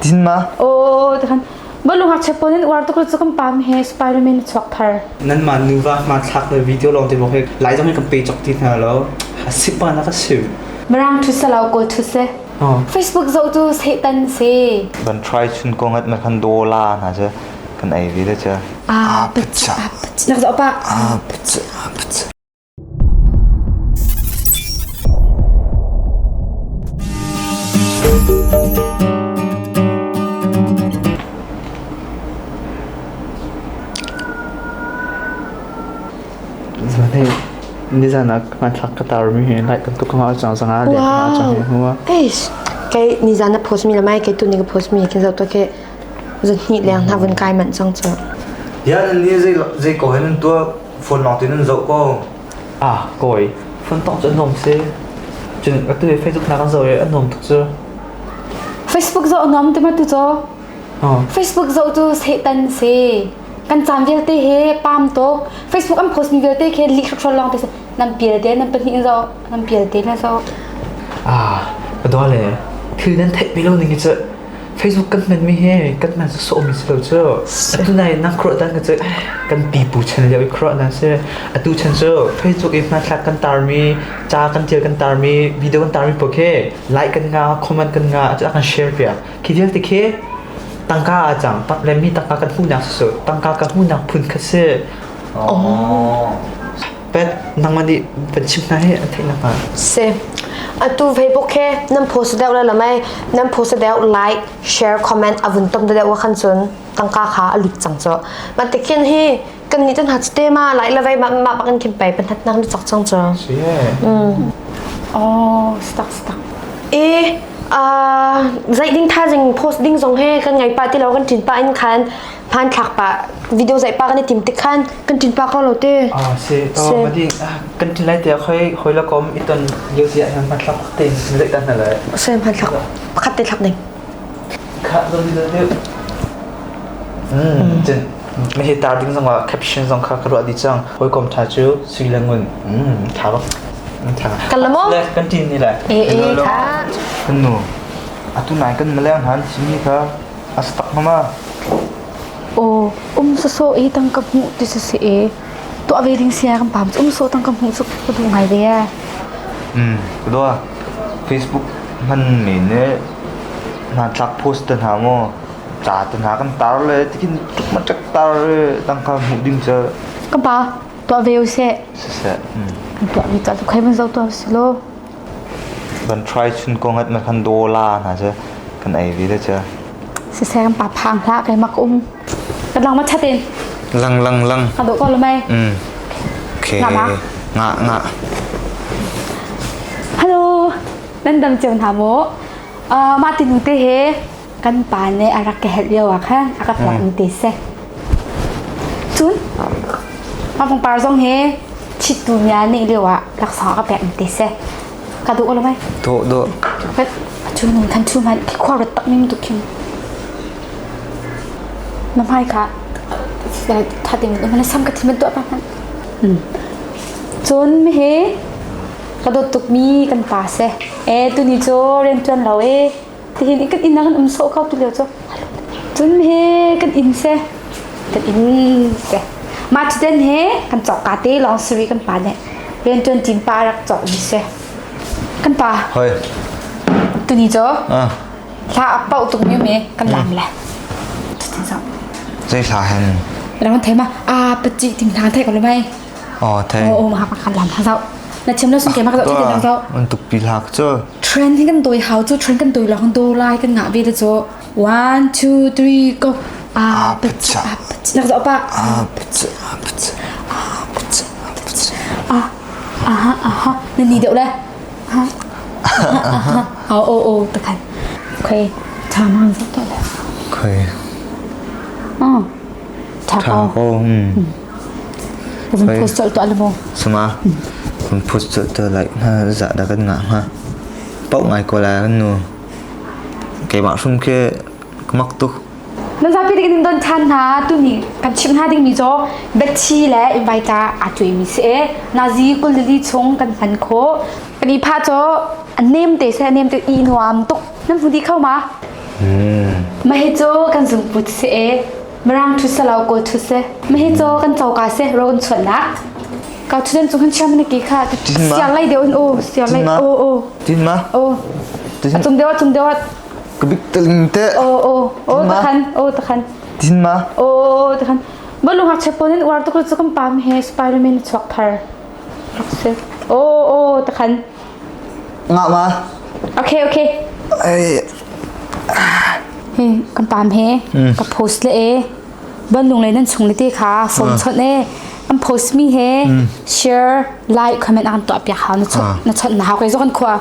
Tin ma? Oh, takhan. Balu ngakchia pawl in uar tuk cu kan pam he Spiderman chuak thar. Nan mah nuva hmanthlak le video lawng te bawk he lai zong hi kan pe chok ti hna lo. A sipa na ka sim. Mirang thu se lo kawl thu se. Facebook zoh cu Satan si. Kan try chun ko ngat ma kan dola na che kan ei vi le che. Ah, pacha. Nak zoh pa. Ah, pacha, pacha. Nizan ah hmanthlak ka tarmi hi like kan tuk nga cang zanga le nga cang hi hua. Eish, kei nizan na post mi la mai kei tu ni ka post mi kin zo to ke zun hnih leng hna vun kai manh cang cu. Ya nan ni zei zei ko he nan tua phone lawng te nan zoh ko. Ah, kawi, phone tong cu an nuam si. Cun atu hi Facebook na kan zoh i an nuam tuk cu. Facebook zoh a nuam ti ma tu caw? Facebook zoh cu Satan si. Kan caan vialte he pam tuk. Facebook an post mi vialte khi lih hrawk lawng te si. Nan pial te nan pahnih in zoh, nan pial te na zoh. Ah, ka dawle, thil nan theih pi lo ning hi cu Facebook kan hmanmi hi kan hman sawsawhmi si lo cu. Atu nai na khuaruah dan ka cu kan pipu chan lio i khuaruah na si. Atu chan cu Facebook i hmanthlak kan tarmi, ca kan tial kan tarmi, video kan tarmi pawl khi like kan nga, comment kan nga, a kan share piak. Khi vialte khi tangka a cang. Le mi tangka kan hmuhnak si tangka kan hmuhnak phun kha si. Oh. Pet nangmah nih van chim hna hi an theih nakhnga. Si. Atu Facebook he nan post deuh la lamai nan post deuh like share comment avun tom deuh khan cun tangka kha a lut cang cho ma tikhin hi kan nih tan hat te ma lai la vai ma ma bakin khin pai pan hat nang chak chang cho si Oh stuck stuck e zei ding tha jing post ding zong he kan ngai pa ti lo kan tin pa in khan hmanthlak pa video zaih pa kan i tim tik khan kan tin pa ko lo te ah si to ma ding kan tin lai te khoi khoi la kom iton lio sia han hmanthlak te zaih ta hna lai se hmanthlak pakhat te thlak ding kha zo di deu mm cun me hi tar ding zong ah caption zong kha ka ruah di chang hoi kom tha chu sui le ngun mm tha bak tha kan la mo le kan tin ni la e e kha kan nu atu nai kan maleng han simi kha A tak ma? Aw, um sawsawh i tangka hmuh ti si si e. Tuah ve ding sia kan pam um sawh tangka hmuh cu ka duh ngai ve e. Mm, ka dua. Facebook hman mi nih hmanthlak post te hna maw ca te hna kan tar le tikin tuk ma tek tar le tangka hmuh ding cu Ka pa, tuah ve usih. Siseh. Mm. Kan tuah mi tuah tu khai van zo tuah si law. Kan try chun ko ngat ma kan dola hna cu kan ei vi le cu. Siseh kan pa phang hlah kai mak um. Kan lang ma chatin. Lang lang lang. Ka do ko lo mai. Mm. Okay. Nga ma? Nga nga. Hello. Nan dam cio hna maw? Uh, mah ti nu te he kan pa nih a rak ka helh lio ah khan a ka tuah te seh. Cun mah pangpar zong hi chittu nia nih lio ah laksawng a ka pek te seh. Ka duh lo mai. Dawh dawh. Chu nung than chu man khua rat tak ning tu khin. Na hmai kha tha ding na sam ka thim tuah pa man. Cun mi he ka dawt tuk mi kan pa se. E tuni cu rian tuan lo e Tihin kan inn ah kan um sawh ko tu lio cu. Cun he kan inn seh kan inn seh. Mah cutin he kan cawk ka te lawng siri kan pa nih rianṭuan team pa rak cawk mi seh. Kan pa. Hoi. Tuni cu Ah. hla a pauh tuk mi me kan lam le. Cutin so. Zei hla hen? Ram thei ma a paci ting hna thei ko le mai. Oh thei. Oh oh ma kan lam ha zau. Na chim lo sun ke ma ka zau ti zau. An tuk pi hla cu. Trend hi kan doi hau cu trend kan doi lo kan do lai kan ngah ve le cu one two three go a pa cha nak zo pa a pa cha a pa cha a pa cha a pa cha a aha aha na ni deuh le ha aha o o o takhan okay tha mang zo to le okay oh tha tha ko hmm Vun post colh tuah le maw? Suma vun post colh tuah like na za dah kan ngah hnga. Pauh ngai ko lai kan nu. Keimah hrum khi ka mak tuk. Nan zapi te kan in don than hna tuni kan chim hna dingmi cu Betty le invite aa cuimi si e. Nazi kulili chung kan hman khawh. Kan i phah cu a nem te se a nem te i nuam tuk. Nan hmu dih kho ma? Mah hi cu kan zungput si e. Mirang ṭhu se lo kawl ṭhu se. Mah hi cu kan coka si ro kan chuannak. Ka ṭhutdan cung khan chiam na ki kha. Siar lei deuh in u. Siar lei o o. Tin ma? O. A cung deuh cung deuh. Ka bik taling te. O o o takhan o takhan. Tin ma? O o takhan. Balu ngak chep pon in uar tuk cu kan pam he Spiderman chuak thar. Rak si. O o takhan. Ngah ma? Okay okay. Ai. Hi kan pam he ka post le e. Banlung le nan chung le te kha phone chawnh e. An post mi he share like comment an tuah piak hau na chawnh na chawnh na hau kai zo kan khua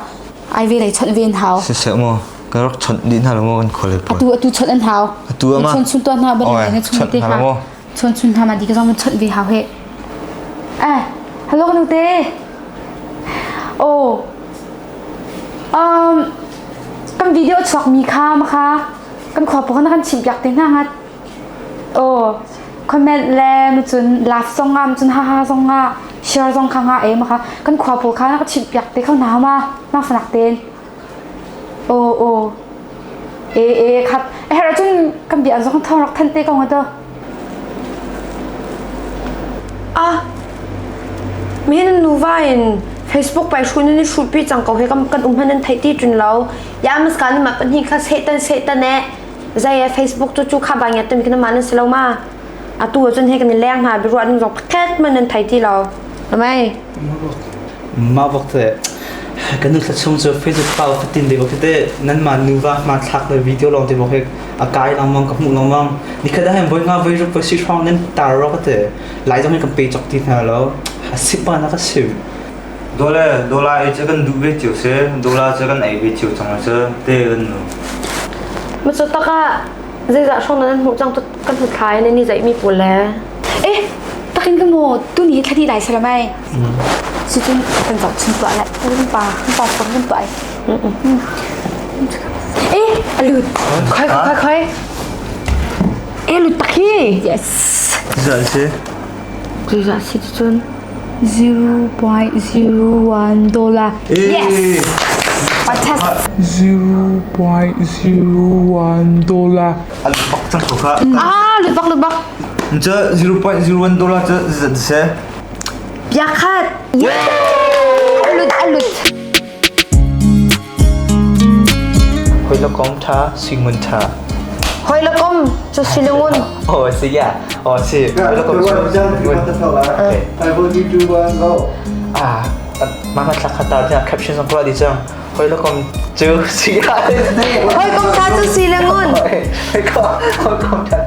ai ve lei chawnh ve an hau. Siseh mu ka rak chawnh dih hna lo mu kan khua le Atu atu chawnh an hau. Atu ama. Chawnh chun tuah hna banlung le na chung te kha. Chawnh chun hna ma di ka zong chawnh ve hau he. Eh hello ka nute. Oh um kan video chuak mi kha ma kha kan khua pawng na kan chim piak te hna ngat. Oh comment le mu cun laugh zong nga cun ha ha zong nga share zong kha nga e ma kha kan khua pawl kha na ka chim piak te kho na ma na fanak ten. Oh oh e e khat her cun kan bia zong thong rak than te ko nga to. Ah, mihin nuva in Facebook pai hrun in hrut pi cang ko he kan kan um han nan theih ti tun lo. Ya mas kan ma pan hi kha setan setan e zai e Facebook chu chu kha ba ngia tumi kan ma nan silo ma. Atu cun he kan leng hna bi ruah ning zong pakhat man nan thei ti lo. Amai. Mah bak te kan nu thla chung cu Facebook pau fatin de bak te nan ma nuva ma thlak le video lawng te bak he a kai lengmang ka hmuh lengmang nikhat ah hin voi nga voi ruk voi si hrawng nan tar ro ka te lai zong hi kan pe chok ti hna lo a sip pa na ka sim. Dole dola ei cu kan duh ve cio si dola cu kan ei ve cio cang cu te kan nu. Ma cu taka zeizah hrawng nan hmuh cang kan hmu thlai nan ni zeih mi pawl le. Eh takin ka mu tu ni thla di lai salamai. Si cun kan zoh chun tuah lai kan pa kan pa kan tuah ai. Eh, a lut. Khoi khoi khoi. Eh lut tak hi. Yes. Zah si. Zah si cun. 0.01 dollar. Yes. Fantastic. 0.01 dollar. A lut bak cang ko kha. Ah, lut bak lut bak. Cu 0.01 dollar cu si. Biakhat. Yeah. Alut alut. Hoi la kom tha singun tha. Hoi la kom cu silingun. Oh si ya. Oh si. Hoi la kom cu singun. Okay. Ah, mah ma thlak khat tar caption zong tuah di cang. Hoi la kom cu si ya. Hoi kom tha cu silingun. Hoi kom hoi kom tha.